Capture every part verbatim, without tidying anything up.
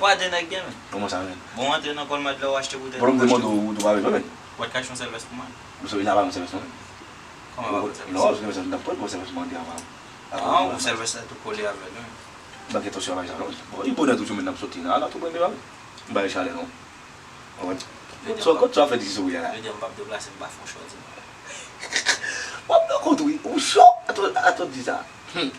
Ou pa de nèg gen, men. Kòman sa, men? Bon, antre nan Colmart la, ou achte boutèy. Bon, m te mande ou, ou pa vle, men. Ou pa t ka achte yon sèl vès pou mwen? Misye, la pa yon sèl vès, non, men. Kòman pa yon sèl vès? Non, se yon sèl vès, m t ap pran yon sèl vès mande avan. Ah, yon sèl vès la tou kole avè l, wi. M pa gen tansyon avè sa, non. Bon, li bonè toujou, men n ap soti nan, la tou premye, wi. M pa gen chalè, non. Ou konprann? Sa, kot sa fè di sou la? Yo di m p ap deplase, m pa fè yon chwa di. W ap nan kont, wi. Ou cho. Atò, atò di sa. Hmm.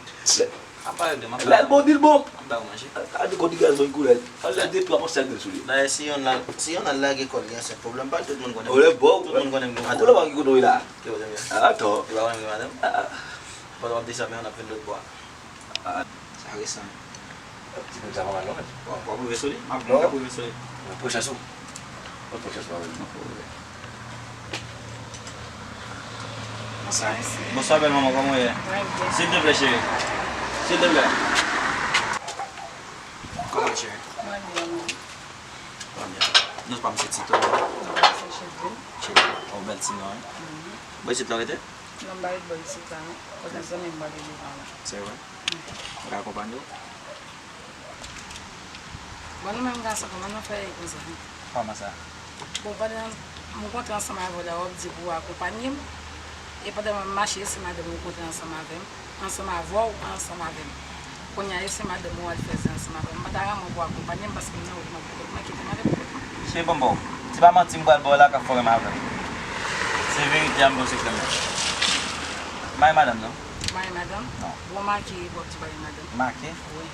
Ap pale de m, ap pale. Lè l bon, di l bon. Ap ba ou manje. A, a, di kòd li gaz, bon, koulè l. Fò l lè de twa pòs sèl sou li. Dayè, si yonn la, si yonn al lage kò l, gen sèl pwoblèm. Pa tout moun konnen. Ou lè bon. Tout moun konnen m gen madanm. Ou lè pa ki kote w ye la. Ki kote m ye? A, atò. Ou pa konnen m gen madanm? A, a. Pandan w ap di sa, men yon ap vin lòt bò a. Ah. Sa resan. Ti nèg sa pa mal non, men. W ap, w ap rive sou li? M ap, m ap rive sou li. Pran chans ou. Pran chans ou avè l, non. Bonswa, mesye. Bonswa, bèl manman, kòman w ye? Mwen byen. Silteplè, cheri. Silteplè. Kòman w ye, cheri? Mwen byen, mwen. Mwen byen. Non pa m se Tito. Non pa m se Chedlin. Chedlin. Yon bèl ti non, wi. Mhm. Bò isit la w rete? Non, m pa ret bò isit la, non. Kote zanmi m pral rele la. Se vre? Mwen ka akonpanye w? Bon, nou menm gason, kòman nou fè ye konsa? Kòman sa? Bon, pandan m kontre ansanm avè w la, w ap di pou w akonpanye m. E pandan m ap mache, se madanm ou kontre ansanm avè m, ansanm avè w, ansanm avè m. Kounye a, e se madanm ou al fè zen ansanm avè m. M pa ta renmen pou w akonpanye m paske m nan wout mwen pou kont mwen, kite m ale pou kont mwen. Cheri, bon, bon. Se pa manti m pral ba w la k ap fè w renmen avè m. Se verite a, m ba w sekrè m nan. Mari madanm, non? Mari madanm? Non. Bon, make, w ap di mari madanm. Make? Wi.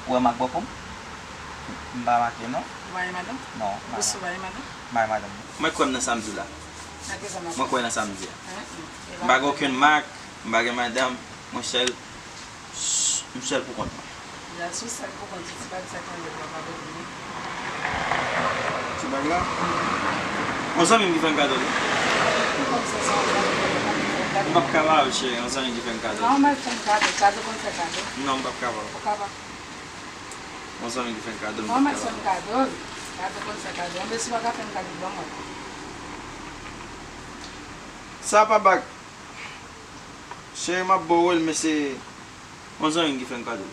Ou wè m ak bòkò m? M pa make, non. Ou pa gen madanm? Non, m pa gen. Ou sou pa gen madanm? M pa gen madanm. Mwen kwè m nan sa m di w la. Nan ki sa m ap... Mwen kwè nan sa m di a. Hen, hen. M pa gen okenn mak, m pa gen madanm, mwen sèl, m sèl pou kont mwen. Jal sou sèl pou kont ou, ti bagay sa ki anlè dwa pa pou vini. Ti bagay la? Yon zanmi m ki fè m kado li. Ou konn se sa, yon zanmi ki fè m kado. M p ap ka ba w l, cheri, yon zanmi ki fè m kado. Non, mwen fè m kado, kado konn fè kado. Non, m p ap ka ba w. Ou ka ba. Yon zanmi ki fè m kado, m pa ka ba l. Kado konn fè kado. Anben, si w pa ka fè m kado, ban mwen. Sa pa bag. Cheri, m ap ba w l, men se yon zanmi ki fè m kado.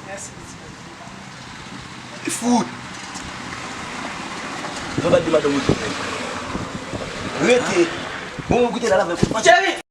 Mèsi, pitit. Li fout. Yon bat de madanm rete. Rete. Bon, mwen koute la, la, men. Cheri!